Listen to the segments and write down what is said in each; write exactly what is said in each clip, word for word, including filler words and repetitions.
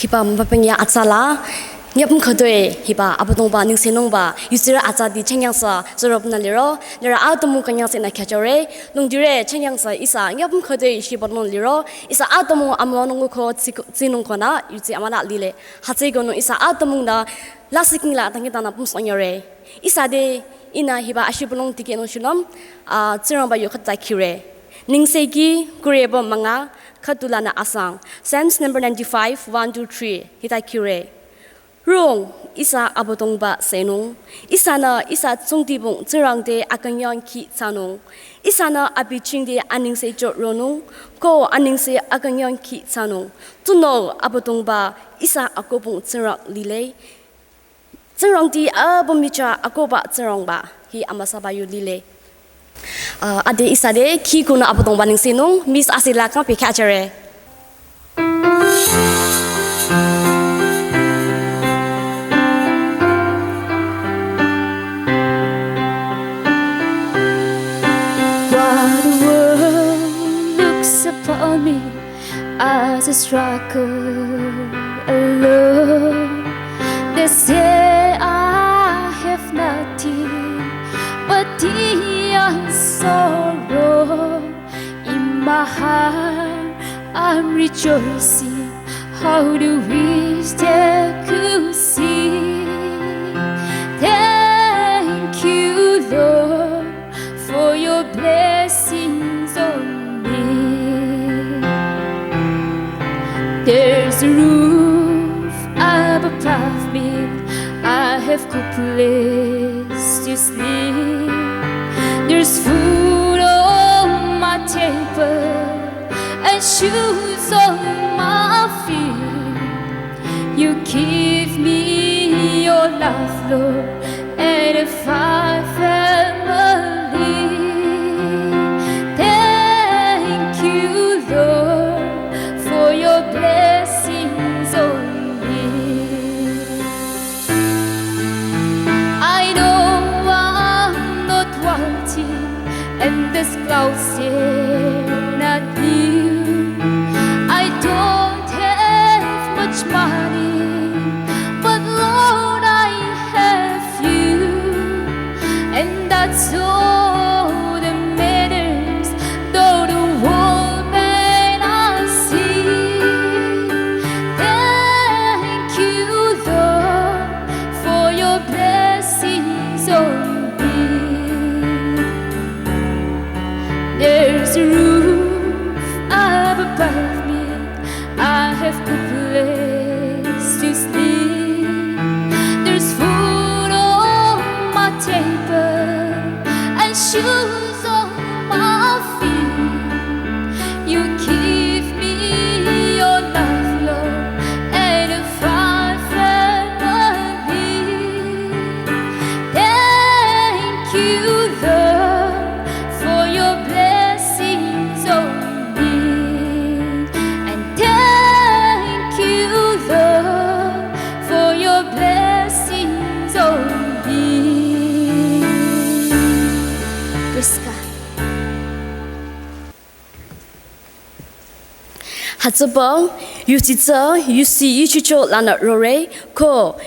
Hiba mapeng ya atsala, nyapung khütoi, hiba Abüdongba nengsenungba, yusirü atsadi chengyangsü, zorob nü liro, lira atümung künyangse nü khyachore, lungdire chengyangsü ihsa, nyapung khütoi shiba nung liro, ihsa atümung amüwa nungu ko tsi-, tsinung kona, yutsi amüla lile. Hütsükonü ihsa atümung nü, lasih kingla tangi tanü pumsong yore. Ihsa de, ihnü hiba ashibülung tikehnung shulüm, ah, Tsingrangba yu khüta kire. Nengsekhi, kureba münga, khütulanü asang. Psalms number ninety-five, one to three, hita kire. Rung, ihsa Abüdongba senung. Ihsanü, ihsa tsungtibung, Tsingrang te akünyang ki tsanung. Ihsanü abi chingde anengse jo ronung. Ko anengse akünyang ki tsanung. Tunüo Abüdongba, ihsa akobung Tsingrang lile. Tsingrangti apüm michah akohba Tsingrangba hi amüsaba yu lile. Ah, ade ihsa de, khi kunü Abüdongba nengsenung, Miss Asila kang pekha jüre. What the world looks upon me as a struggle alone. They say I have nothing but tears and sorrow. In my heart, I'm rejoicing. How do wish they could see. Thank you, Lord, for your blessings on me. There's a roof up above me. I have good place to sleep. There's food on my table and shoes on my feet. You give me your love, Lord, and a fine family. Thank you, Lord, for your blessings on me. I know I'm not worthy, and this clouds here not new. I don't have much money, but Lord, I have you, and that's all that matters. Though the world may not see, thank you, Lord, for your blessings on me. There's a roof up above me. I have good place to sleep. There's food on my table and shoes on my feet. You give me your love, Lord, and a fine family. Thank you, Lord, for your blessings on me. And thank you, Lord, for your blessings on me. Praise God. Hütsüpü, yusi tsü, yusi yuchicho lanü rore, ko,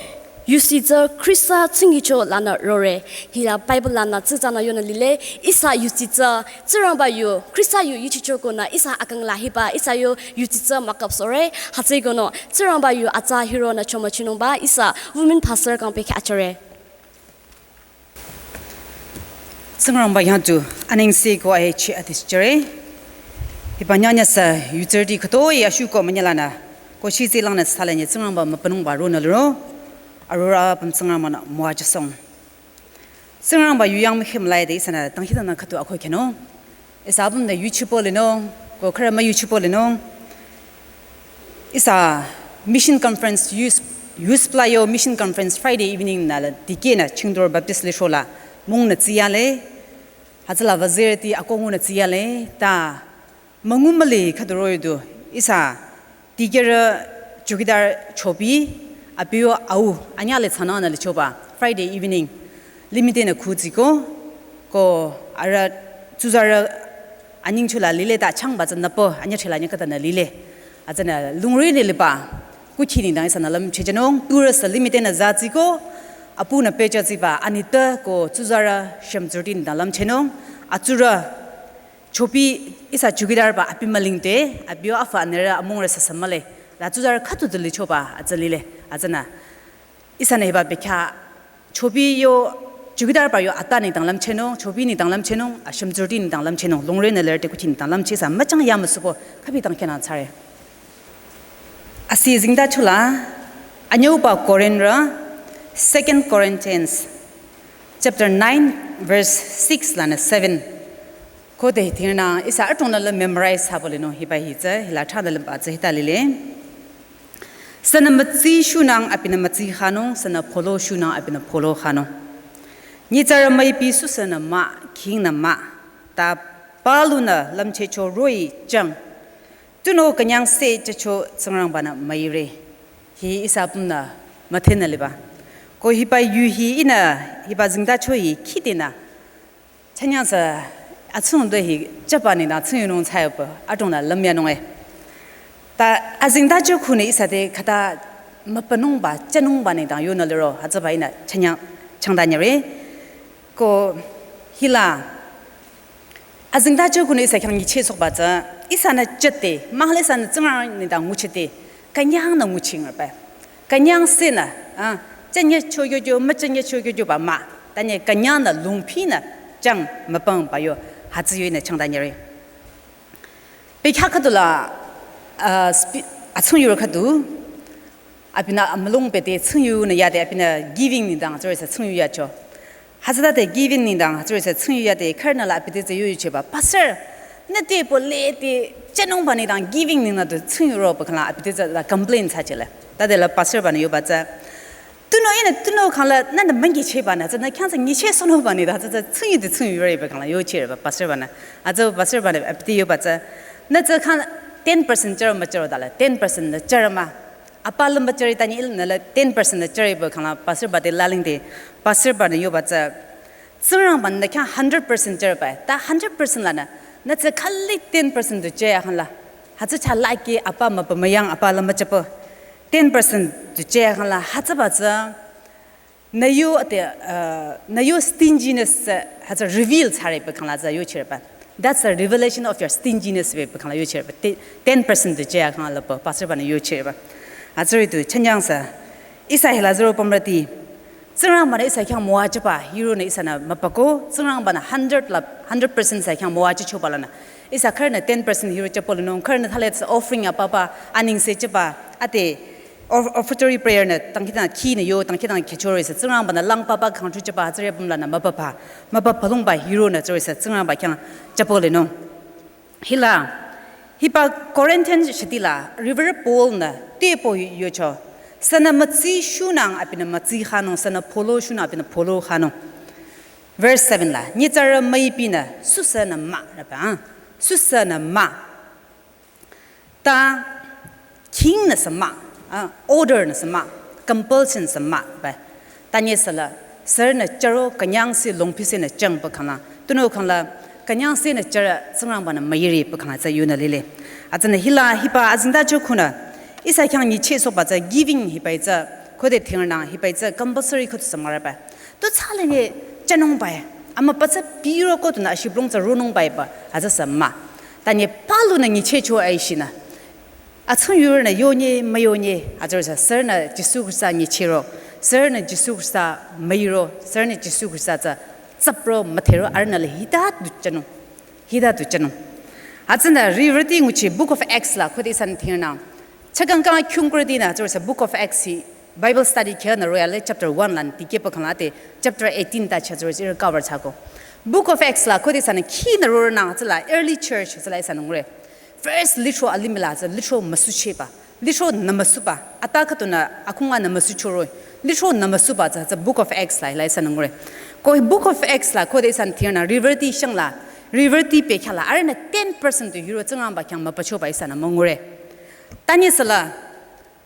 yusi tsü Khrista tsingicho lanü rore. Hila Bible lanü tsütsanü yonü lile, ihsa yusi tsü, Tsingrangba yu, Khrista yu yuchicho konü, ihsa akang la hiba, ihsa yu yusi tsü makap sore, hütsükonü, Tsingrangba yu atsa hironü chomachinungba, ihsa women pastor kang pekha jüre. Tsingrangba yangtu anengse ko ahechi adisjüre. Hiba nyanya sa yutsürüti khütoi ashuko münyalanü. Ko shitsi langnü salanye Tsingrangba mübünungba ronü liro. Arora apüm Tsingrangba nü müwajüsong. Tsingrangba yu yang mükhim laide ihsanü dangkhidangnang khütu akho khyünung. Ihsa apüm de yuchipo linung, ko khürü müyuchipo linung. Ihsa Mission Conference, Youth, Youth Playo Mission Conference Friday evening nü la dikehnü Chingdur Baptist Lithro la mungnü tsiyale. Hütsüla wazirüti akongunü tsiyale. Ta müngu müli khüdu roh-i du ihsa dikehrü chowkidar chobi, abiyo au anyale tsünanü lichoba Friday evening limite nü khutsiko, ko arüh tsuzarü anyingchola lile ta changba tsünü pü anyüchela nyükatanü lile. Hütsünü lungri nü liba Kuchi nengdang ihsanü lümchehjünung, turü sü limite nü zatsiko, apunü pehjütsiba, anitpü ko tsuzarü shümtsurüti nengdang lümchehnung, atsurü chopi ihsa chowkidar ba api mülingte, abiyo afa anürü amungrü süsü mühle, la tsuzarü khüdu du lichoba, atsü lile, atsünü. Ihsanü hiba bekhyah chopi yo, chowkidar ba yo ata nengdang lümchehnung, chopi nengdang lümchehnung, ashümtsurüti nengdang lümchehnung, lungre nü lerte kuchi nengdang lümcheh ihsa müchang yamüsubo, khübi dangkhidangnang thsare. Asi zingda chula, anyüuba Korinthrü, Second Corinthians, chapter nine, verse six lanü seven. Khode thingna, ihsa adrongnü la memorize thsabo linung hiba hi tsü, hila thranü lümba tsü hita lile. Sünü mütsi shunang abinü mütsi khanung, sünü polo shunang abinü polo khanung. Nyitsarü müipi süsünü mah, khingnü mah, ta palunü lümchehcho roh-i jüng. Tunüo künyangse jücho Tsingrangbanü müire. Hi ihsa apümnü müdhenü liba. Ko hiba yu hi ihnü, hiba zingda cho hi khidinü. Chanyang sü atsung du hi jüba nengdang tsing yunung thsayuba, adrongnü lümyanung e. Ta azingda cho khunü ihsa te khüta mübünungba, jünungba nengdang yunü liro, hütsüba ihnü chanyang changdanyüre. Ko hila, azingda cho khunü ihsa khyang nyichehsohba tsü, ihsanü jüte, mahle ihsanü Tsingrang nengdang nguchite, künyangnü nguchingrüba. Künyangsenü, ah, jünyecho yojo, müjünyecho yojoba mah, tanye künyangnü lungpinü jüng mübüngba yo, hütsü yo ihnü changdanyüre. Bekhyah khüdula, ah, spi-, atsung yurü khüdu, abinü amülung bete tsing yunü yade abinü giving nengdang tsürüsü tsing yu yacho. Hütsütade giving nengdang tsürüsü tsing yu yade khürünü la abite tsü yu yuchehba. Pastor, nü te pü lete jünungba nengdang giving nengdang du tsing yuroba khangla abite tsü la complain thsachele. Tade la pastor banü yoba tsü. Tunüo ihnü tunüo khangla nünü münyichehbanü tsü nü khyang tsü nyichehsohnungba nengdang tsü tsü tsing yu du tsing yureba khangla yuchehba pastor banü. Atsü pastor banü abite yoba tsü. Nü tsü khang ten percent jüro müjüro dala, ten percent nü jüro mah. Apa lümba jüre tanye ihnü la ten percent nü jüreba khangla pastor ba te lalingde, pastor banü yoba tsü. Tsingrangbanü nü khyang hundred percent jüreba, ta hundred percent lanü, nü tsü khali ten percent du jüya khangla. Hütsü cha lake apa mübü müyang apa lümba jüpü. Ten percent du jüya khangla, hütsüba tsü. Nü yo ate, uh, nü yo stinginess tsü, hütsü reveal thsareba khangla tsü yuchireba. That's the revelation of your stinginess weba khangla yuchireba. Te-, ten percent du jüya khangla pü, pastor banü yuchireba. Atsüri du, chanyang sü. Ihsa hila zero pümrüti. Tsingrangbanü ihsa khyang müwajüba, hironü ihsanü mübüko, Tsingrangbanü hundred la, hundred percent ihsa khyang müwajüchoba lanü. Ihsa khürünü ten percent hiro jüpü linung, khürünü thale tsü offering apaba, anengse jüba, ate, Of-, offertory prayer nü, dangkhidangnang khinü yo, dangkhidangnang khyüchore sü, Tsingrangbanü lang papa khang thujüba, hütsüri apüm lanü mübüba, mübüba lungba hironü tsürüsü, Tsingrangba khyang jüpü linung. Hila, hiba Corinthian shitila, Reverend Paul nü, te pü yocho, sünü mütsi shunang abinü mütsi khanung, sünü polo shunang abinü polo khanung. Verse seven la, nyitsarü müipinü, süsünü mah, raba, ah, süsünü mah. Ta king nü sü mah, ah, order nü sü mah, compulsion sü mah, ba. Tanye sü la, sürünü jüro künyangse longpise nü jüngba khangla, tunüo khangla, künyangse nü jüro Tsingrangbanü müireba khangla tsü yunü lile. Atsünü hila hiba azingda cho khunü, ihsa khyang nyichehsohba tsü giving hiba tsü, khode thingrenang hiba tsü compulsory khode sü mah raba. Tu thsale nye jünungba, amübü tsü biro ko tunü ashiblong tsü ronungba ba, hütsü sü mah. Tanye palunü nyichehcho aishinü. Atsung yurünü yonye, müyonye, hütsürü sü, sürünü Jisu Khrista nyichehro, sürünü Jisu Khrista müiro, sürünü Jisu Khrista tsü tsüpro, müthero, arühnü le hita du jünung. Hita du jünung. Hütsünü riwürüti nguchi Book of Acts la, khode ihsanü thingrenang. Chakangkang kyungkurütinü, hütsürü sü Book of Acts hi, Bible study khyünü royale chapter one lanü dikehba khangla te chapter eighteen ta chazürü recover thsako. Book of Acts la khode ihsanü khinü rorünang tsüla early church tsüla ihsanü ngure. First lithro alimih la tsü lithro müsuchehba. Lithro nü müsuba. Ata khüdunü akhunga nü müsuchoro. Lithro nü müsuba tsü, tsü Book of Acts la, la ihsanü ngure. Ko Book of Acts la khode ihsanü thingrenang riwürüti shangla, riwürüti pekhyala, arühnü ten percent du hiro Tsingrangba khyang mübüchoba ihsanü müngure. Tanye sü la,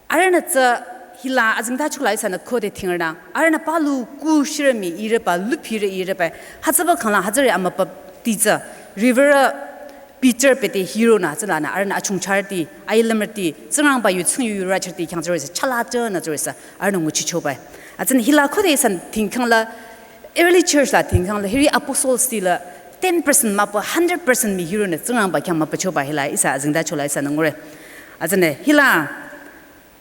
arühnü tsü hila azingda chula ihsanü khode thingrenang. Arühnü palu ku shirümi ireba, lupire ireba. Hütsüba khangla hütsüri amübüti tsü. Riwürü Peter pete hero nü tsülanü arühnü achungcharüti, ailümrüti, Tsingrangba yu tsingyu yu rachirüti khyang tsürüsü chala chünü tsürüsü arühnü nguchichoba. Atsünü hila khode ihsanü tingkhangla, early church la tingkhangla, hiri apostles ti la ten percent mahpü hundred percent mii hero nü Tsingrangba khyang müpüchoba hila ihsa azengtachola ihsanü ngure. Atsünü hila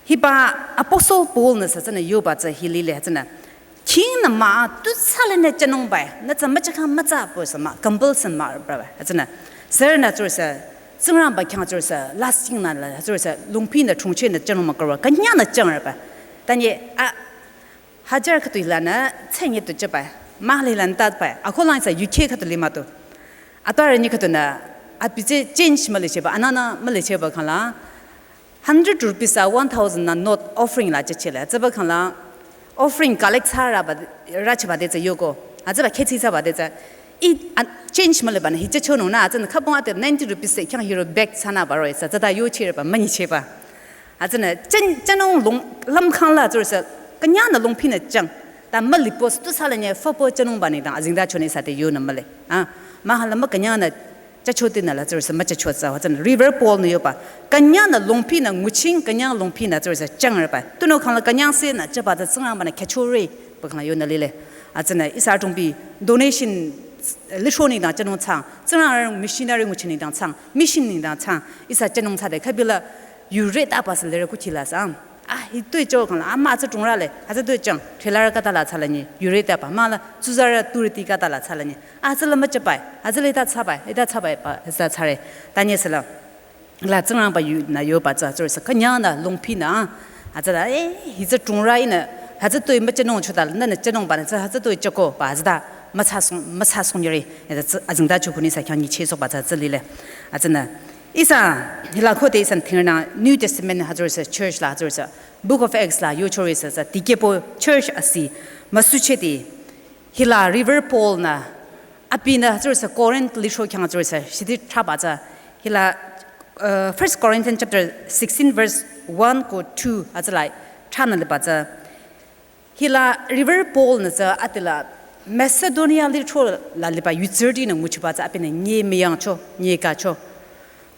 hiba Apostle Paul nü sü tsünü yoba tsü hi lile tsünü. King nü mah tu thsalenü chünungba, nü tsü müchakha mütsa pü sü mah, compulsion mah raba. Tsünü, sürünü tsürüsü, Tsingrangba khyang tsürüsü, lasting nü la, tsürüsü, lungpinü chungchenü chünung mah kürüba, künyangnü chüngraba. Tanye, a, hajar khüdu hilanü, tsenye tu chaba, mah lilanü tatba, akhulang sü U K khüdu lima tu. Atüre nyi khüdunü, abi tsü change mülicheba, anana mülicheba khangla, hundred rupees a one thousand nü note offering la chechele. Tsüba khangla offering collect thsaraba, rachibade tsü yoko. Atsüba khetsi thsabade tsü. I, a, change mülibanü hi chechonungnü, atsünü khapung ate ninety rupees se khyang hero bag thsanü baro tsü, tsüta yochireba, münyicheba. Atsünü, chen, chenung lung, lümkhangla tsürüsü, künyangnü lungpinü chang. Ta müli post tu thsalenye, fapü chenungba nengdang, azengtachonü ihsa te yonü mühle. A, mahala mükünyangnü chachotinü la tsürüsü müchacho tsü, atsünü Reverend Paul nü yoba. Künyangnü lungpinü nguching, künyang lungpinü tsürüsü changraba. Tunüo khangla künyangsenü chaba tsü Tsingrangbanü khyüchore, pü khangla yonü lile. Atsünü ihsa atungbi donation, lithro nengdang chenung chang, Tsingrang missionary nguchi nengdang chang, mission nengdang chang, ihsa chenung thsade, khübila, yure taba sü lere kuchila sang. A, hi tui cho khangla, a, mah tsü chungrale, a tsü tui chang, trailer kata la thsalenye, yure taba, mah la, tsuzarü turüti kata la thsalenye. A, tsü la müchabai, a tsü le ta thsabai, le ta thsabai, ba, tsü thsare. Tanye sü la, la Tsingrangba yunü yoba tsü, tsürüsü, künyangnü lungpinü, a, a tsü la, e, hi tsü chungra inü, a tsü tui müchenung choda, nünü chenungbanü, tsü a tsü tui choko, ba, a tsü ta, müthsasong, müthsasong yore, e, tsü, azengtacho khunü ihsa khyang nyichehsohba tsü, tsü lile. Atsünü, ihsa, hila khode ihsanü thingrünang New Testament hütsürüsü church la hütsürüsü, Book of Acts la yochorüsü tsü dikehpü church asi müsuchedi. Hila Reverend Paul nü, abinü hütsürüsü Corinth lithro khyang hütsürüsü shidi thraba tsü. Hila, uh, First Corinthians chapter sixteen verse one ko two hütsüla thranü liba tsü. Hila Reverend Paul nü tsü atila Macedonia lithro la liba yutsürütinü nguchiba tsü abinü nyemüyangcho, nyekacho.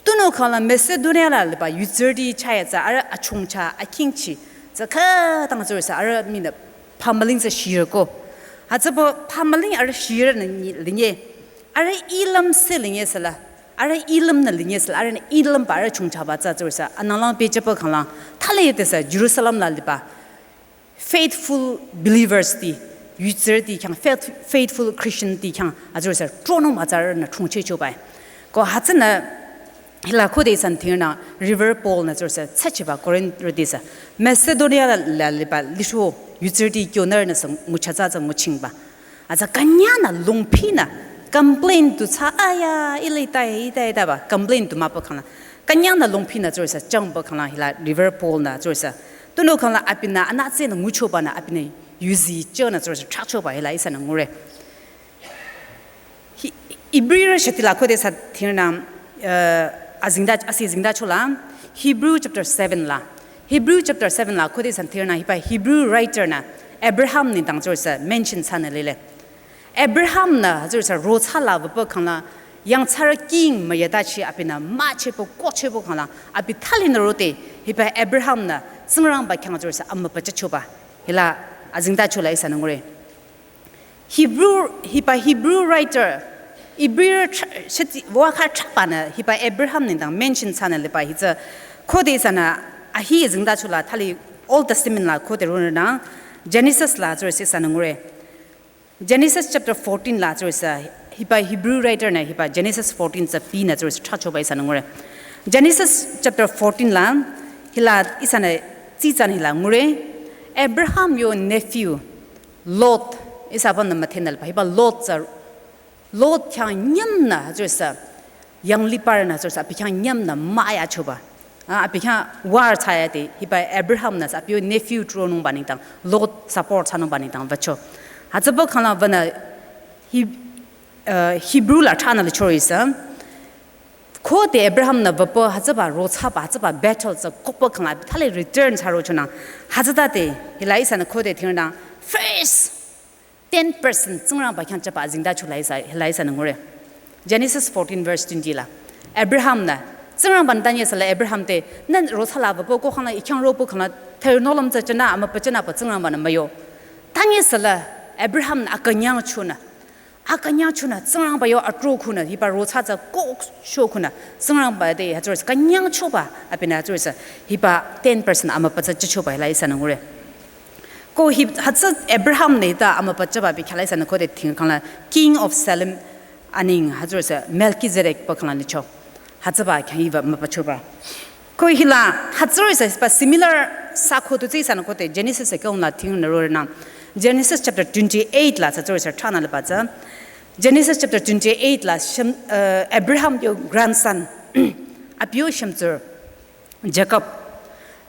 Tunüo khangla Macedonia la liba yutsürüti chah-i tsü arüh achungcha akhingchi tsü khütang tsürüsü arüh minü phamüling tsü shirüko. Hütsüpü phamüling arüh shirünü nyi-, linye. Arüh ilüm se linye sela. Arüh ilümnü linye sela. Arühnü ilümba arüh chungchaba tsü tsürüsü. Ananglang pehjüpü khanglang. Thali yete sü Jerusalem la liba faithful believers ti, yutsürüti khyang, faith-, faithful Christian ti khyang, hütsürüsü tronung mütsarünü chungchehchobai. Ko hütsünü, hila khode ihsanü thingrünang Reverend Paul nü tsürüsü, tsachiba Corinth rüti sü, Macedonia la, la liba lithro yutsürüti kyonarünü sü ngucha tsü tsü nguchingba. Atsü künyangnü lungpinü complain tu tsü aya, ile tai, itai, itaba, complain tu müpü khangla. Künyangnü lungpinü tsürüsü, changpü khangla hila Reverend Paul nü tsürüsü. Tunüo khangla abinü, anatsenü nguchobanü abinü, yuzi chonü tsürüsü, thrachoba hila ihsanü ngure. Hi-, Hebrew shitila khode ihsanü thingrünang, uh, azengta, asi zengtachola, Hebrew chapter seven la. Hebrew chapter seven la khode ihsanü thingrünang hiba Hebrew writer nü Abraham nengdang tsürüsü mention thsanü lile. Abraham nü tsürüsü rothsa la wüpü khangla yangthsarü king müyatachi abinü müchehpü kohchehpü khangla abi thalinü rode hiba Abraham nü Tsingrangba khyang tsürüsü amüpüchehchoba. Hila azengtachola ihsanü ngure. Hebrew, hiba Hebrew writer, Hebrew tra-, shiti, waka thrabanü, hiba Abraham nengdang mention thsanü liba hi tsü, khode ihsanü, ahi zengtachola thali Old Testament la khode runü, Genesis la tsürüsü ihsanü ngure. Genesis chapter fourteen la tsürüsü, hiba Hebrew writer nü, hiba Genesis fourteen tsü pinü tsürüsü thrachoba ihsanü ngure. Genesis chapter fourteen la, hila ihsanü tsitsan hila ngure, Abraham yo nephew, Lot, ihsa apümnü müdhenü liba, hiba Lot tsü, Lot khyang nyümnü, tsürüsü, yangliparünü, tsürüsü, abi khyang nyümnü müyachoba. A, abi khyang war thsayade, hiba Abraham nü, abi yo nephew tronungba nengdang, Lot support thsanungba nengdang, wücho. Hütsüpü khangla wünü, He-, uh, Hebrew la thranü lichorüsü, khode Abraham nü wüpü hütsüba rothsaba, hütsüba battle tsü kohpü khangla, abi thali return thsarochonang. Hütsütade, hila ihsanü khode thingrünang, first ten percent Tsingrangba khyang chaba azengtachola ihsa, hila ihsanü ngure. Genesis fourteen verse twenty la. Abraham nü, Tsingrangba-nü tanye süla Abraham te, nü rothsa la wüpü ko khangla, i khyang ropü khangla, theri nohlüm tsü chena, amüpa chena pü Tsingrangba-nü müyo. Tanye süla Abraham nü akünyang chonü. Akünyang chonü, Tsingrangba yo atro khunü, hiba rothsa tsü kok sho khunü, Tsingrangba te hütsürü sü künyang choba, abinü hütsürü sü, hiba ten percent amüpa tsü chichoba hila ihsanü ngure. Ko hi, hütsü Abraham nü ta amüpa chaba bi khala ihsanü khode ting khangla, King of Salem aning hütsürü sü Melchizedek pü khangla licho. Hütsüba khyang hiba amüpa choba. Ko hila, hütsürü sü hiba similar sa kho tu tsi ihsanü khode Genesis account la ting nü ro nang. Genesis chapter twenty-eight la sa hütsürü sü thana liba tsü. Genesis chapter twenty-eight la shem, uh, Abraham yo grandson, abiyo shemtsur, Jacob.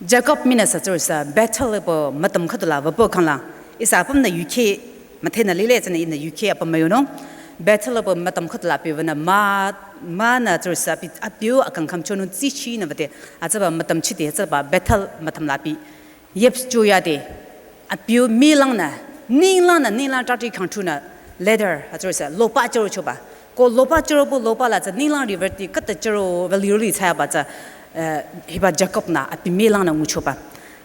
Jacob mina sa tsürü sü Bethel pü mütüm khüdu la wüpü khangla. Ihsa apüm nü U K, müthe nü lile tsünü inü U K apüm müyonung. Bethel pü mütüm khüdu la piwünü ma, manü tsürü sü abi, abiyo akang kham chonung tsichi nü wüde. Hütsüba mütüm chide, hütsüba Bethel mütüm la pi. Yep choyade. Abiyo milang nü, ninglang nü, ninglang tati khang chunü, ladder, hütsürü sü, lopa chüro choba. Ko lopa chüro pü lopa la tsü, ninglang river ti, kata chüro, valley ruli tsaya ba tsü, eh, hiba Jacob nü, abi milang nü nguchoba.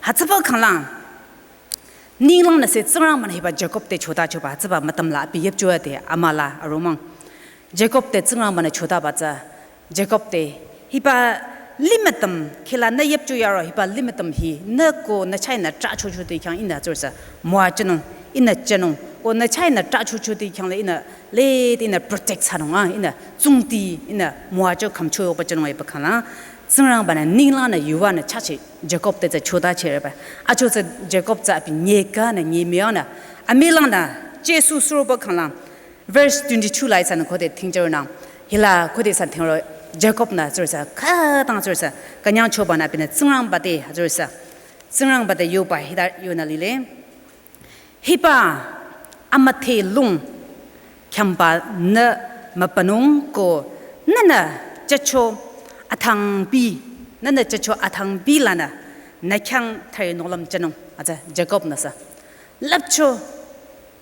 Hütsüba khanglang, ninglang nü sü Tsingrangba-nü hiba Jacob te chota choba, hütsüba mütüm la, abi yep choyade, ama la, aromang. Jacob te Tsingrangba-nü chota ba tsü, Jacob te, hiba limütüm, khila nü yep choyaro, hiba limütüm hi, nü ko nü chai nü tra chocho te khyang inü tsürü sü, müwa chenung, inü chenung, ko nü chai nü tra chocho te khyang le inü, le te inü protect thsanung a, inü, tsungti, inü, müwa cho kham cho yoba chenung a hiba khangla, Tsingrangba-nü, ninglang nü, yuva nü, chachi, Jacob te tsü chota chireba. Acho tsü Jacob tsü abi nyeka nü, nyemia nü, amilang nü, Jesu suroba khangla, Verse twenty-two la ihsanü khode ting chüro nang. Hila khode ihsanü ting ro Jacob nü tsürü sü, khütang tsürü sü, künyang choba nü abinü Tsingrangba te, tsürü sü. Tsingrangba te yoba hita yonü lile. Hiba amüthe lung khyangba nü müpanung ko nünü chacho athangbi, nünü chacho athangbi lanü nü khyang thari nohlüm chenung. Atsü Jacob nü sü. Lüpcho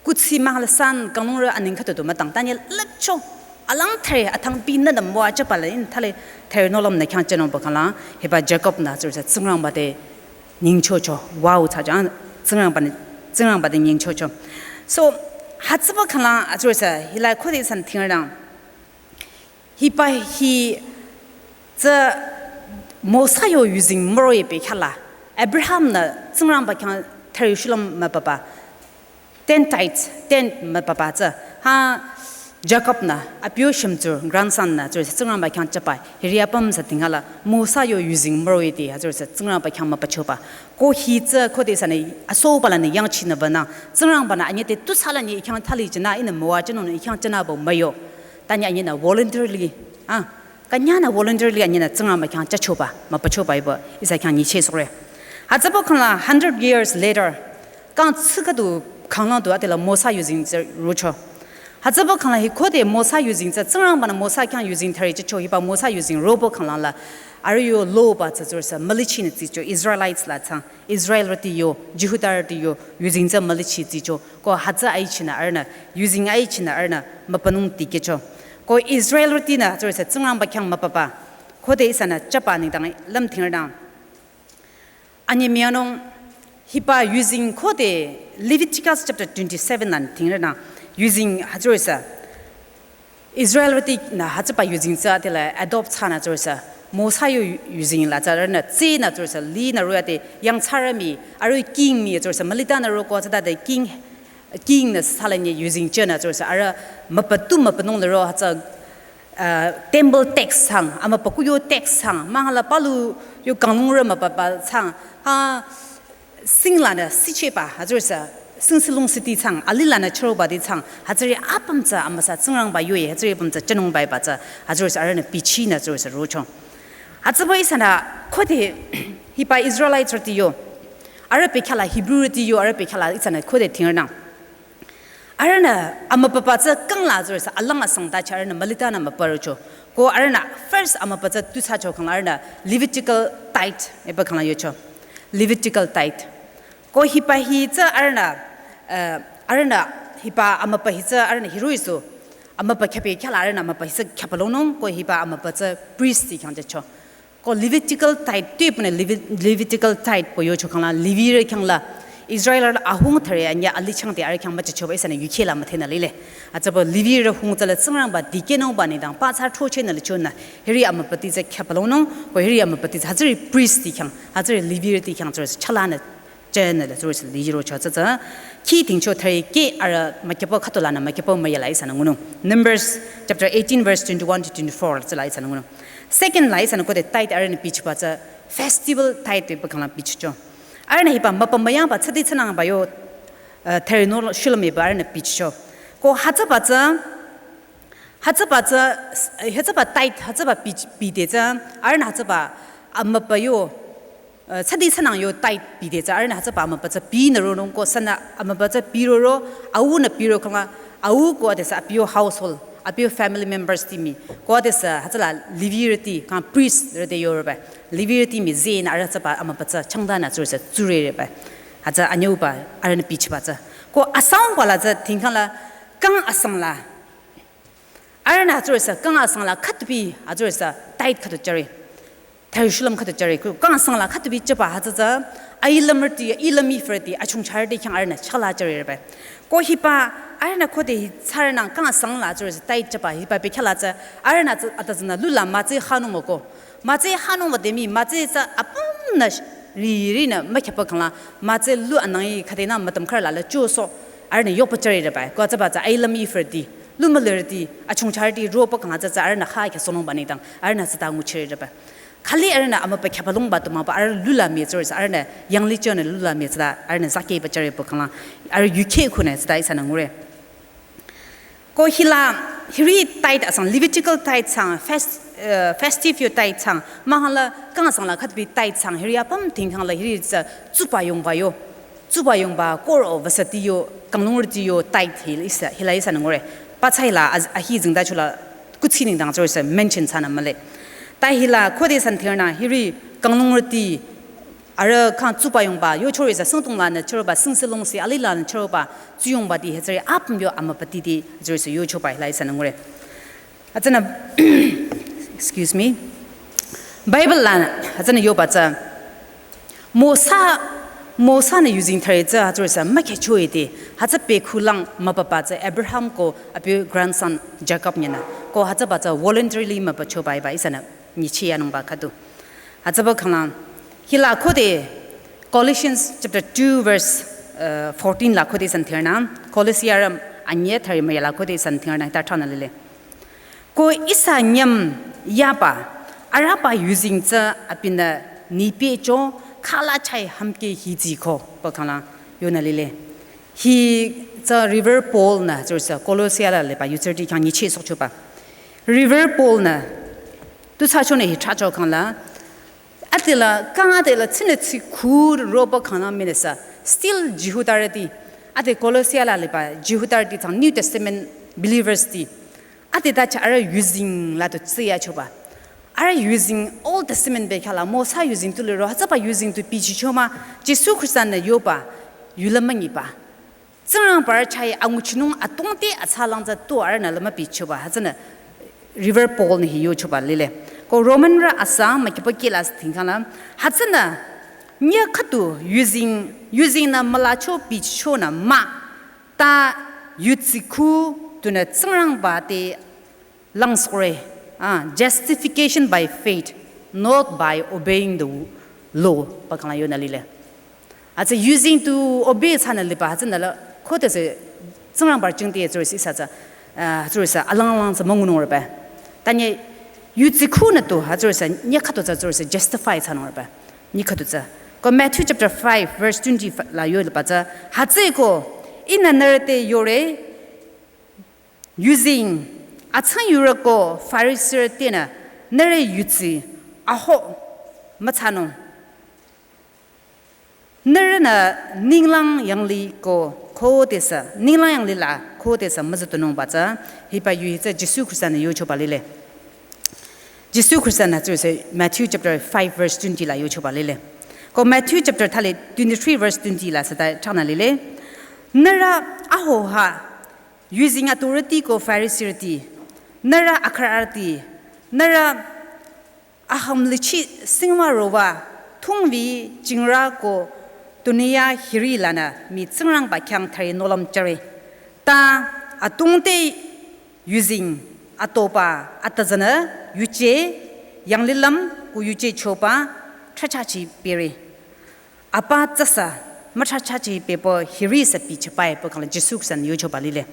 kuthsi mahal san kanglungrü aning khüdu du mütang tanye lüpcho. Alang thare athangbi nünü müwa chaba la in thale thare nohlüm nü khyang chenung pü khangla hiba Jacob nü tsürü sü Tsingrangba te nyingchocho. Wow, tsa jan Tsingrangba nü, Tsingrangba te nyingchocho. So, hütsüba khangla tsürü sü hila khode ihsanü ting rang. Hiba hi tsü Mosa yo yuzeng müro ye pü khala. Abraham nü Tsingrangba khyang thari shulüm mübüba. Ten tithes, ten mübüba tsü. Ha Jacob nü, abiyo shemtsur, grandson nü, tsürü sü Tsingrangba khyang chaba. Hiri apüm sü tingala, Mosa yo yuzeng müro ye te, ha tsürü sü Tsingrangba khyang mübüchoba. Ko hi tsü khode ihsanü, asoba lanü yangchinü bana. Tsingrangba nü, anye te tu sala ni khyang thali chena, inü müwa chenung nü khyang chena bo müyo. Tanye anye nü voluntarily, ah, kanya nü voluntarily anye nü Tsingrangba khyang chachoba, mübüchoba iba, ihsa khyang nyicheh sore. Hütsüba khangla hundred years later, kang tsükadu khanglang du atela Mosa yuzeng tsü rocho. Hütsüba khangla hi khode Mosa yuzeng tsü, Tsingrangba nü Mosa khyang yuzeng thari chacho hiba Mosa yuzeng roba khanglang la, arüh yo law ba tsü tsürü sü, mülichi nü tsicho, Israelites la tsang. Israelrüti yo, Jihudarüti yo, yuzeng tsü mülichi tsicho, ko hütsü aichinü arühnü, yuzeng aichinü arühnü, müpanung tikehcho. Ko Israelrütinü, tsürü sü Tsingrangba khyang mübüba, khode ihsanü chaba nengdang lümthing rang. Anye mianung, hiba yuzeng khode Leviticus chapter twenty-seven la thing rang, yuzeng ha tsürü sü. Israelrütinü hütsüba yuzeng tsü atela adopt thsanü tsürü sü. Mosa yo yuzeng la tsü arühnü tsinü tsürü sü linü royate yangthsarü mii, arüh king mii tsürü sü mülitanü roko tsütade king, king nü sü thali nye yuzeng chenü tsürü sü arüh mübütu mübünung le ro hütsü, uh, temple tax thsang, amübükuh yo tax thsang, mahkhang la palu yo kanglungrü mübüba thsang, ha, sing lanü sicheba, ha tsürü sü, sing silung siti thsang, alih lanü chürobati thsang, ha tsüri apüm tsü amüsa Tsingrangba yoe, ha tsüri apüm tsü chenungba iba tsü, ha tsürü sü arühnü bichinü tsürü sü rocho. Hütsüba ihsanü khode hiba Israelitesrüti yo, arüh pü khala Hebrewrüti yo, arüh pü khala ihsanü khode thing rang. Arühnü amübüba tsü kangla tsürü sü alang asang ta cha arühnü mülitanü mübürocho. Ko arühnü first amübüba tsü tu thsacho khangla arühnü Levitical tithe iba khangla yocho. Levitical tithe. Ko hiba hi tsü arühnü, eh, arühnü hiba amübüba hi tsü arühnü hiroh-i sü. Amübü khyapü khyala arühnü amübü hitsü khyapalongnung ko hiba amübü tsü priest ti khyang jücho. Ko Levitical tithe, tuipunü Levi-, Levitical tithe pü yocho khangla, Levirü khyangla, Israelrü ahung thare anyüh alichangde arüh khyang müjüchoba ihsanü yukheh la müdhenü lile. Hütsüpü Levirü hung tsüla Tsingrangba dikehnungba nengdang pathsa throchehnü lichonü, hiri amübüti tsü khyapalongnung, ko hiri amübüti tsü hütsüri priest ti khyang, hütsüri Levirüti khyang tsürüsü chalanü jünü le tsürüsü lirocho tsü tsü. Khi tingcho thare ke arüh mükyüpü khütolanü mükyüpü müyala ihsanü ngunung. Numbers chapter eighteen verse twenty-one to twenty-four tsüla ihsanü ngunung. Second la ihsanü khode tithe arühnü bichiba tsü festival tithe pü khangla bichicho. Arühnü hiba müpü müyangba tsüdi tsünangba yo, eh, thare no shulüm hiba arühnü bichicho. Ko hütsüba tsü, hütsüba tsü, hütsüba tithe, hütsüba bi, bide tsü, arühnü hütsüba amübü yo, eh, tsüdi tsünang yo tithe bide tsü, arühnü hütsüba amübü tsü binü ronung ko sünü amübü tsü biroro, aunü biro khangla, au ko adesü abi yo household, abi yo family members ti mii, ko adesü hütsüla Levirüti, khang priestrü te yoreba. Levirüti mii zehnü arüh hütsüba amübü tsü changdanü tsürüsü tsurereba. Hütsü anyüuba arühnü bichiba tsü. Ko asangba la tsü tingkhangla, kang asang la. Arühnü hütsürüsü kang asang la khütupi hütsürüsü tithe khütu jüre. Thare shulüm khütu jüre, ko kang asang la khütupi jüba hütsü tsü, ailümrüti, ailüm ifürüti, achungcharüti khyang arühnü chala jüreba. Ko hiba, arühnü khode hi tsarünang kang asang la tsürüsü tithe jüba hiba bekhyah la tsü, arühnü tsü atüzünü lula mütsü hanung müko. Mütsü hanung müdhe mii, mütsü tsü apümnü sh-, ri, rinü mükhyüpü khangla, mütsü lu anang i khüdenü mütüm khürü la la choso, arühnü yopü jürereba. Ko hütsüba tsü ailüm ifürüti, lu mülirüti, achungcharüti ropü khangla tsü tsü arühnü ha khyüsohnungba nengdang, arühnü tsüta nguchirereba. Khali arühnü amübü khyapalongba tu mah ba arüh lula mii tsürüsü arühnü yanglih jünü lula mii tsüta arühnü zakehba jüre pü khangla arüh yukheh khunü tsüta ihsanü ngure. Ko hila hiri tithe asang, Levitical tithe sang, fest-, eh, festive yo tithe sang, mahkhang la kang asang la khütupi tithe sang, hiri apüm tingkhang la hiri tsü tsuba yongba yo. Tsuba yongba koro vasati yo, kanglungrüti yo tithe hila ihsa, hila ihsanü ngure. Pathsa hila az-, ahi zingda chula kuthsi nengdang tsürüsü mention thsanü mühle. Ta hila khode ihsanü thirünü hiri kanglungrüti arüh khyang tsuba yongba yochore tsü singdong lanü chüroba, singse longse alih lanü chüroba, tsuyongbati hütsüri apüm yo amübütiti tsürüsü yochoba hila ihsanü ngure. Hütsünü, excuse me. Bible lanü, hütsünü yoba tsü. Mosa, Mosa-nü yuzeng thare tsü hütsürüsü mükhyücho ite, hütsü bekhulang mübüba tsü Abraham ko abi yo grandson Jacob nyinü. Ko hütsüba tsü voluntarily mübüchoba hiba ihsanü nyicheh yanungba khüdu. Hütsüba khanglang, hila khode Colossians chapter two verse, uh, fourteen la khode ihsanü thirünü, Kolosiarü anyüh thare müyala khode ihsanü thirünü hita thranü lile. Ko ihsa nyüm yaba, arüba yuzeng tsü abinü nipehcho, khala chai hümkeh hi tsiko, pü khanglang yonü lile. Hi tsü Reverend Paul-nü tsürüsü Kolosia la liba yutsürüti khyang nyicheh sohchoba. Reverend Paul-nü tu thsachonü hi thracho khangla, adela, kang adela tsünü tsi khu roba khangla mii nüsü, still Jihudarüti, ade Kolosia la liba Jihudarüti tsang New Testament believers ti. Ade ta cha arüh yuzeng la tu tsiyachoba. Arüh yuzeng Old Testament bekhyah la Mosa yuzeng tu liro, hütsüba yuzeng tu bichicho mah, Jisu Khrista-nü yoba, yula münyiba. Tsingrangbarü chah-i anguchinung atongte atsalang tsü tu arühnü la mübichoba, hütsünü Reverend Paul-nü hi yochoba lile. Ko Romanrü asang mükyüpü kih la thingkhangla, hütsünü nyüh khüdu yuzeng, yuzengnü mülacho bichichonü mah, ta yutsi khu tunü Tsingrangba te langsohre, ah, justification by faith, not by obeying the law, pü khangla yonü lile. Hütsü yuzeng tu obey thsanü liba hütsünü la, khodesü Tsingrangbarü jingte tsürüsü ihsa tsü, ah, tsürüsü alang alang tsü müngunung reba. Tanye yutsi khunü tu, hütsürüsü nyüh khüdu tsü tsürüsü justify thsanung reba. Nyüh khüdu tsü. Ko Matthew chapter five verse twenty la yo liba tsü, hütsüeko, ihnü nührü te yore, yuzeng, atsang yurü ko Farisirü tenü, nührü yutsi, aho, müthsanung. Nührünü ninglang yanglih ko khodesü, ninglang yanglih la khodesü müzütunungba tsü, hiba yu hi tsü Jisu Khrista-nü yochoba lile. Jisu Khrista-nü tsürüsü Matthew chapter five verse twenty la yochoba lile. Ko Matthew chapter thali twenty-three verse twenty la süta thranü lile. Nührü aho ha Yuzeng authority ko Pharisirüti, nührü akhararüti, nührü aham lichi singwa rowa, thungwi jingrü ko tunüya hiri lanü mii Tsingrangba khyang thari nohlüm jüre. Ta atungte yuzeng atoba atüzünü yuje yanglilüm ko yuje choba thrahchacheh pere. Apa tsüsü müthrahchacheh pepü hiri sü bichibai pü khangla Jisu Khristanü yochoba lile.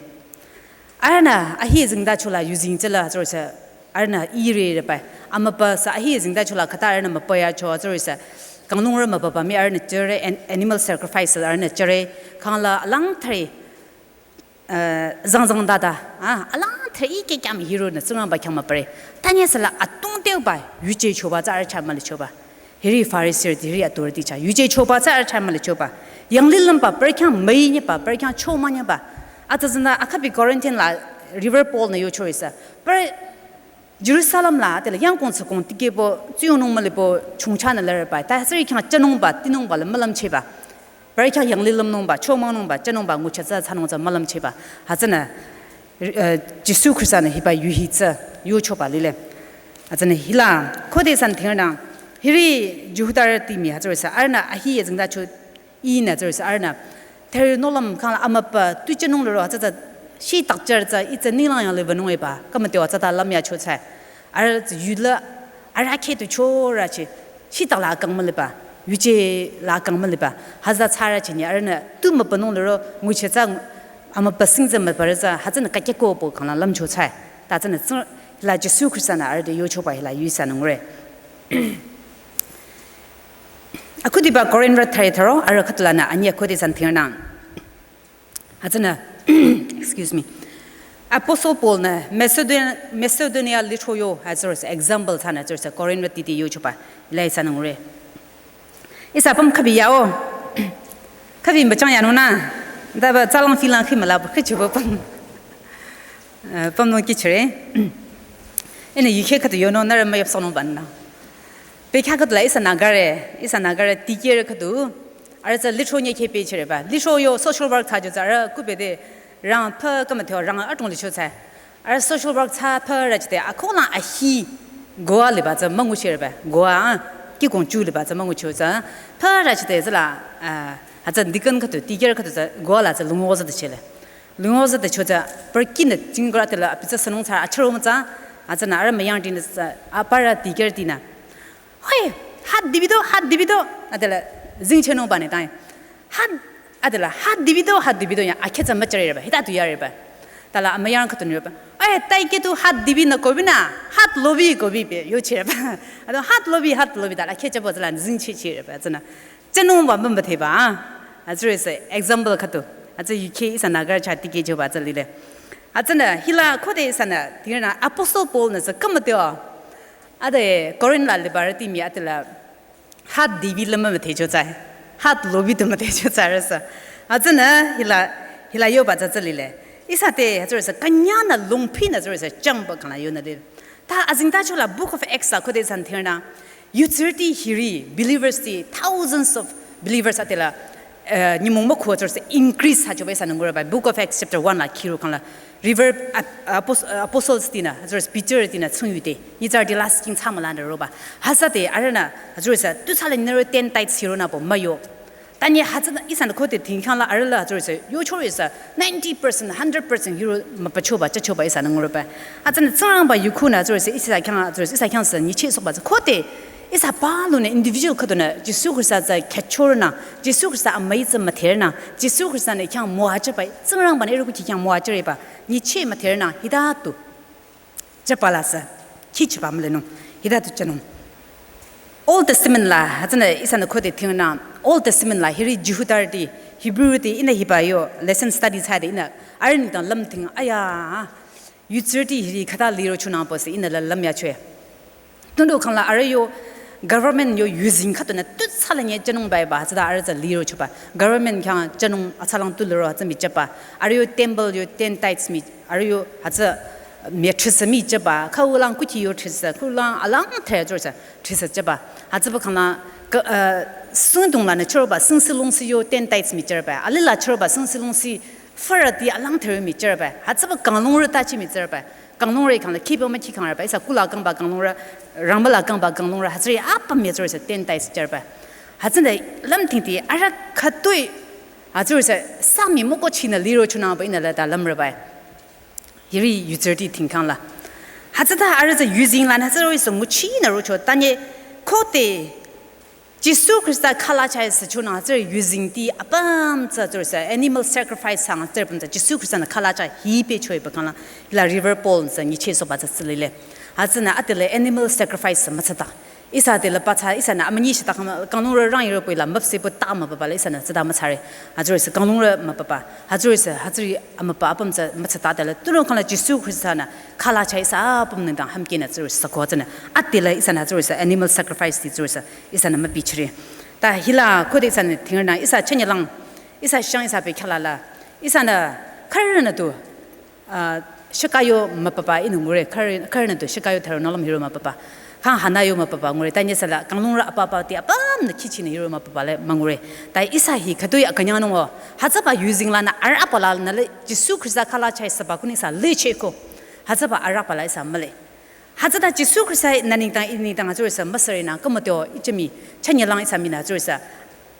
Arühnü ahi zengtachola yuzeng tsüla tsürüsü arühnü ire rebai. Amüpa sü ahi zengtachola khüta arühnü müpüyacho tsürüsü kanglungrü müpüba mii arühnü jüre an-, animal sacrifice arühnü jüre khangla alang thari, eh, zangzang dada, ah, alang thari ike kyam hironü Tsingrangba khyang müpüre. Tanye süla atungteba yuje choba tsü arüh chah mülichoba. Hiri Pharisirüti, hiri authority chah yuje choba tsü arüh chah mülichoba. Yanglilümba, pürü khyang müinyeba, pürü khyang chomünyeba. Atüzünü akhapi Corinthian la Reverend Paul-nü yocho ihsa, pürü Jerusalem la tela yangkong tsükong tikehpü tsuyongnung mülipo chongchanü lürebai. Ta hütsüri khyang jünungba tinungba la mülümcheba. Pürü khyang yanglilümnungba, chomüngnungba, jünungba, nguchi tsü thsanung tsü mülümcheba. Hütsünü, eh, Jisu Khristanü hiba yu hi tsü yochoba lile. Hütsünü hila khode san thingnang, hiri Jihudarüti mii hütsürüsü arühnü ahi zengtacho inü tsürüsü arühnü thari nohlüm khangla amüpa tu jünung liro hütsü tsü shitak jüre tsü itsü ninglang yanglih wünung eba kümüteo tsüta lümyacho tsü. Arüh tsü yula arüh kheh tu chorüchi shitak la kang müliba, yuje la kang müliba. Hütsü tsürüchi nyi arühnü tu müpünung liro nguchi tsü amüpa sing tsü müpüre tsü hütsünü kakeko pü khangla lümcho tsü. Ta tsünü tsü la Jisu Khristanü arüh te yochoba hila yu ihsanü ngure. Akhudiba Corinth thari tharo arüh khütulanü anyi akhudi san thingnang. Hütsünü, excuse me. Apostle Paul-nü Macedonia, Macedonia lithro yo hütsürüsü example thsanü tsürüsü Corinth titi yochoba hila ihsanü ngure. Ihsa püm khabi yao. Khabi müchang yanunü. Daba tsalang filang khi müla bu khi chibo püm. Eh, pümnung kichire. Ihnü yukhe khütu yonung nührü müyüpsohnungba nü. Pekha khütula ihsa Nagarü, ihsa Nagarü dikehrü khütu. Arüh tsü lithro nyekhe pehchireba. Lithro yo social work thsacho tsü arüh kupede rang pü kümüteo rang adrong licho tsü. Arüh social work thsa pürüchide akholang ahi Goa liba tsü münguchireba. Goa, ah, kikong chu liba tsü müngucho tsü. Pürüchide tsüla, ah, hütsü deacon khütu, dikehrü khütu tsü Goa la tsü lungo züde chele. Lungo züde cho tsü pürü kinü jingkura tela abi tsü sünung tsü achüro mütsa, hütsünü arüh müyangtinü tsü aparü dikehrütinü, "Hoi, hat dibido, hat dibido," adela zingchenungba nü tai. "Hat," adela, "hat dibido, hat dibido ya," akheh tsü müchüreba, hita tu yareba. Tala amüyang khütu nireba, "Oi, tai khetu hat dibi nü kobi nü, hat lobi kobi pü yochireba." Ado hat lobi, hat lobi tala akheh tsü bo tsüla zingchechireba, tsünü jünungba mümbütheba, ah. Hütsürüsü example khütu. Hütsü yukhe ihsa Nagarü chah dikehchoba tsü lile. Hütsünü hila khode ihsanü thingnü Apostle Paul-nü tsü kümüteo ade Corinth la libarüti mii adela hat dibi la mümüthecho tsü, hat lobi tu müthecho tsü arüsü. Hütsünü hila, hila yoba tsü tsü lile. Ihsa te hütsürüsü künyangnü longphinü tsürüsü changba khangla yonü lile. Ta azengtachola Book of Acts la khode ihsanü thingnü, yutsürüti hiri, believers ti, thousands of believers adela, eh, nyümong mükhu tsürüsü increase thsachoba ihsanü ngureba. Book of Acts chapter one la khiro khangla, Reverend ap-, apos-, apostles tinü, tsürüsü Peter tinü tsungyude, nyitsarüti lasih king thsamülanü roba. Hütsüde arühnü, tsürüsü, tu thsale nührü ten tithes hironü pü müyo. Tanye hütsünü ihsanü khode thingkhangla arühla tsürüsü yochorüsü ninety percent, hundred percent hiro müpachoba, chachoba ihsanü ngureba. Hütsünü Tsingrangba yukhunü tsürüsü ihsa khyang, tsürüsü ihsa khyang sü nyichehsohba tsü khode ihsa palunü individual khüdunü Jisu Khrista tsü khyüchorünü, Jisu Khrista amüi tsü müthernü, Jisu Khrista-nü khyang müwajüba, Tsingrangba-nü ihrü kukhi khyang müwajüreba nyicheh müthernü hita tu jüba la sü khichiba mülenung, hita tu jünung. Old Testament la, hütsünü ihsanü khode thingnü, Old Testament la hiri Jihudarüti, Hebrewrüti ihnü hiba yo lesson study thsade ihnü arüh nengdang lümthing, aya, yutsürüti hiri khüta liro chonungpü sü ihnü la lümyachoe. Tunüo khangla arüh yo government yo yuzeng khüdunü tu thsale nye jünungba eba hütsüta arüh tsü liro choba. Government khyang jünung atsalang tu liro hütsü mii jüba. Arüh yo temple yo ten tithes mii, arüh yo hütsü mii thrüsü mii jüba. Khüulang kukhi yo thrüsü, khüulang alang thre tsürüsü thrüsü jüba. Hütsüba khangla ka, eh, singdong lanü chüroba singsih lungsih yo ten tithes mii jüba. Alila chüroba singsih lungsih fürüti alang thürü mi chürba. Hütsüba kanglungrü tachi mi chürba. Kanglungrü khangla khiba ma khi khangraba. Ihsa kula kangba kanglungrü, rangba la kangba kanglungrü. Hütsüri apüm mi chürüsa ten tais chürba. Hütsünü lümthingti arüh khütoi. Hütsürüsa sami moko china liro chunangba inü la ta lümrüba. Hiri yutsürüti thingkhangla. Hütsüta arüh tsü yuzeng la hütsürüsa nguchinü rocho. Tanye kote Jisu Khrista khala chai sü chunü tsü yuzengti apüm tsü tsürüsa animal sacrifice sang tsü püm tsü Jisu Khrista nü khala chai hi pehchoiba khangla la Reverend Paul-nü tsü nyichehsohba tsü tsü lile. Hütsünü atile animal sacrifice mütsata. Ihsa atile patsa ihsanü amünyi shita khangla kanglungrü rang yiro pui la müpsehpü ta mübüba la ihsanü tsüta mütsare. Hütsürüsa kanglungrü mübüba. Hütsürüsa hütsüri amübü apüm tsü mütsata tile. Tunüo khangla Jisu Khrista nü khala chai ihsa apüm nengdang hümkinü tsürüsa ko tsünü. Atile ihsanü tsürüsa animal sacrifice ti tsürüsa. Ihsanü mübichire. Ta hila khode ihsanü thingrünang ihsa chenyelang, ihsa shang ihsa pe khala la, ihsanü khürünü tu, ah, shikayo mübüba inü ngure, khürü-, khürünü tu shikayo thero nohlüm hiro mübüba. Khang hanayo mübüba ngure, tanye sala kanglungrü apa apati apümnü khichinü hiro mübüba le müngure. Ta ihsa hi khütoi akünyangnung o, hütsüba yuzeng lanü arüh apa lanü le Jisu Khrista khala chai süba kuni ihsa lecheko. Hütsüba arüh apa la ihsa müle. Hütsüta Jisu Khrista nü nengdang, i nengdang hütsürüsa müsürinü, kümüteo, ichimi, chenyelang ihsa minü hütsürüsa.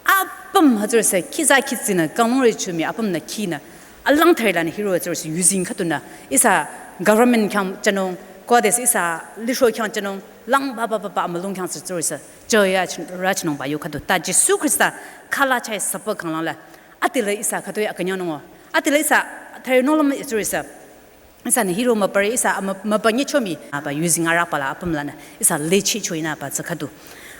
Apüm hütsürüsa, khiza khitsinü, kanglungrü chumi, apümnü khinü. Alang thürü lanü hiro hütsürüsa, yuzeng khüdunü. Ihsa government khyang chanung, kodes ihsa liro khyang chanung, lang ba ba ba ba, amülung khyang hütsürüsa. Choya chin-, rachinungba yo khüdu. Ta Jisu Khrista, khala chai süba khanglang la. Atile ihsa khütoi akünyangnung o. Atile ihsa, thürü nohlüm hütsürüsa. Ihsanü hiro mübüre ihsa ama-, mübünyi chomi. Aba yuzeng arüh apa la apüm lanü. Ihsa lechi choinü ba tsü khüdu.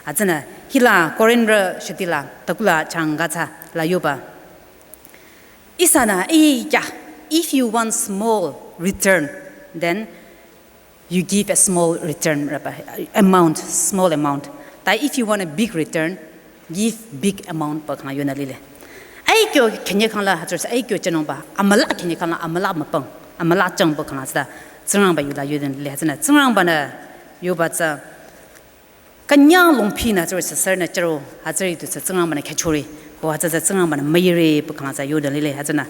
Hütsünü hila Korinrü shitila takula changa tsü la yoba. Ihsanü, iya, if you want small return, then you give a small return, raba, amount, small amount. Ta if you want a big return, give big amount ba khang yonü lile. Ai kyo khenye khangla hütsürüsa, ai kyo chenungba, amüla khenye khangla, amüla müpang, amüla changba khang hütsüta, Tsingrangba yula yonü lile, hütsünü, Tsingrangbanü, yoba tsü, künyang longphinü hütsürüsa, sürünü chüro, hütsüri tu tsü, Tsingrangbanü khyüchore, ko hütsüta Tsingrangbanü müire, ba khang tsü yonü lile, hütsünü.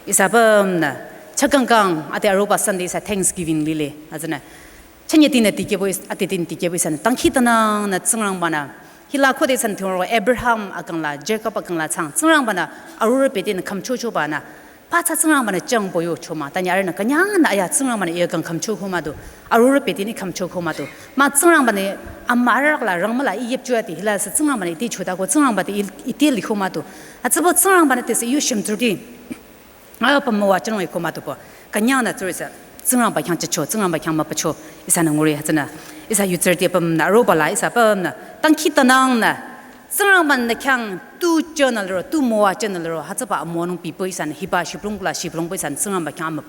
Ihsa apümnü, chakangkang, ate aroba Sunday ihsa Thanksgiving lile, hütsünü. Chenyetinü tikehbo is-, atetin tikehbo ihsanü, dangkhidangnangnü Tsingrangbanü. Hila khode ihsanü thingro Abraham akangla, Jacob akangla chang, Tsingrangbanü, arorüh betinü khümchochobanü. Patsa Tsingrangbanü changbo yo choma, tanye arühnü künyangnü aya Tsingrangbanü iya kang khümcho khoma du. Arorüh betinü khümcho khoma du. Ma Tsingrangbanü, ama arüh la rangmüla i yepchoya ti hila sü Tsingrangbanü ite chota ko Tsingrangba ti il-, ite likhoma du. Hütsübo Tsingrangbanü tese yo shimtsurüti. Apüm müwajünung ikhoma du po. Künyangnü tsürüsa. Tsingrangba khyang chehcho, Tsingrangba khyang mübücho. Ihsanü ngure hütsünü. Ihsa yutsürüti apümnü, aroba la, ihsa apümnü. Dangkhidangnangnü. Tsingrangbanü khyang tu chonü liro, tu müwajünü liro. Hütsüba amüwanung pipü ihsanü hiba shiblong kula shiblongpü ihsanü Tsingrangba khyang mü-,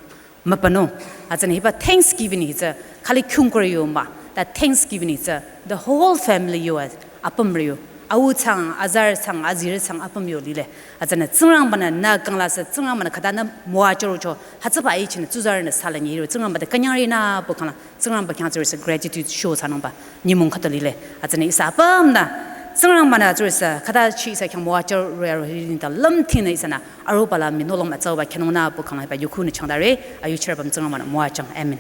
mübünung. Hütsünü hiba Thanksgiving hi tsü. Khali khyung kore yo ma. Ta Thanksgiving hi tsü. The whole family yo apümrü yo. Au chang, azarü chang, azirü chang apüm yo lile. Hütsünü Tsingrangbanü nü kangla sü Tsingrangbanü khütanü müwajürocho. Hütsüba ichinü tsuzarünü sala nyiro. Tsingrangba te künyangrünü bu khangla. Tsingrangba khyang tsürüsa gratitude show thsanungba. Nyümong khüta lile. Hütsünü ihsa apümnü. Tsingrangbanü tsürüsa khüta chi ihsa khyang müwajüro ya ro hi nengdang lümthinü ihsanü. Aroba la mi nohlüm atsauba khyünungnü bu khangla hiba yukhunü changdare. Ayu chirabam Tsingrangbanü müwajüng. Amen.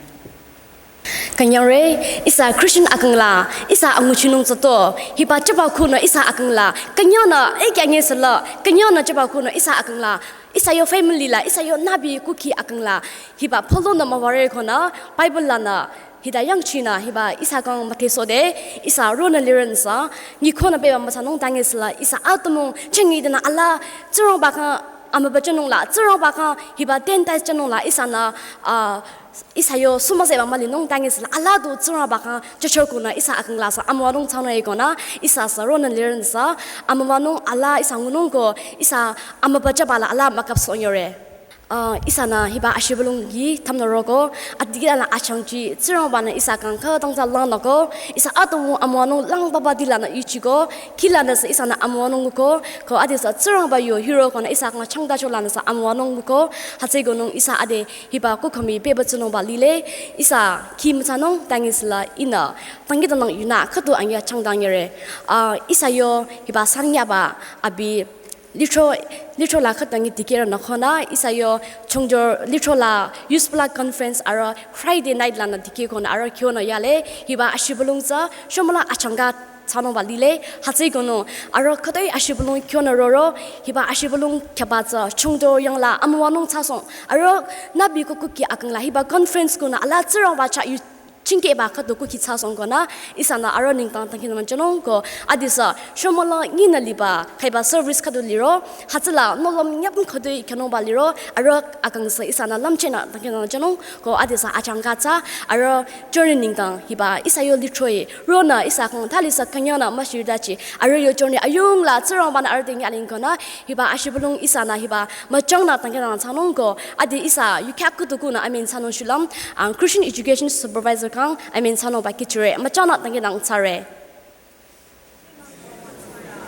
Künyangre, ihsa Christian akangla, ihsa anguchinung tsato, hiba chaba khunü ihsa akangla, künyangnü, eh, kyange sala, künyangnü chaba khunü ihsa akangla, ihsa yo family la, ihsa yo nabi kuki akangla, hiba pholonü müware khunü, Bible lanü, hita yangchinü, hiba ihsa kang müthesode, ihsa ronü lirensa, nyi khunü beba müsanung tange sala, ihsa atümung, chingi dena ala, Tsingrangba kang, amübüchanung la, Tsingrangba kang, hiba ten tais chanung la, ihsanü, ah, ihsa yo sumase ba mülinung tange sila ala du Tsingrangba kang chachor khunü ihsa akangla sü amüwanung changnü khunü ihsa sü ronü lirensa amüwanung ala ihsa ngunung ko ihsa amübüchaba la ala mükap sonyore. Ah, ihsanü hiba ashibülung hi thamnü roko, adikila achangchi Tsingrangbanü ihsa kang khütang tsü langnü ko, ihsa atümung amüwanung lang baba dilanü ichiko, kilanü sü ihsanü amüwanung ko, ko adisü Tsingrangba yo hiro khunü ihsa kang changdacho lanü sü amüwanung ko, hütsükonung ihsa ade hiba kukhami beba tsunungba lile, ihsa khi mütsanung tangi sila ihnü, tangi tanang yunü, khüdu angya changdang yere. Ah, ihsa yo, hiba sangyaba, abi, Lithro, lithro la khütangi dikehrünü khonü, ihsa yo chongjo lithro la youth pla conference aro Friday night lanü dikeh khonü aro kyonü yale, hiba ashibülung tsü, shomüla achangka thsanungba lile, hütsü konü, aro khütoi ashibülung kyonü roro, hiba ashibülung khyaba tsü, chongjo yangla amüwanung thsasohng, aro nübi kukuki akangla hiba conference konü ala Tsingrangba chah yu chingkehba khüdu kuki thsasohng konü, ihsanü aro nengdang dangkhidangnang jünung ko, adesü, shomüla nyinü liba, khaiba service khüdu liro, hütsüla, nohlüm nyapüm khüdu khyonungba liro, aro akang sü ihsanü lümchehnü dangkhidangnang jünung ko, adesü achangka tsü, aro journey nengdang hiba, ihsa yo lithroe, ronü ihsa kang thalisü künyangnü müshirüdachi, aro yo journey ayungla, Tsingrangbanü aro dingya ling konü, hiba ashibülung ihsanü hiba, müchangnü dangkhidangnang thsanung ko, ade ihsa, yu khyah kudu kunü amen thsanung shulüm, ang Christian Education Supervisor kang, amen thsanungba kihchire, müchangnü dangkhidangnang thsare.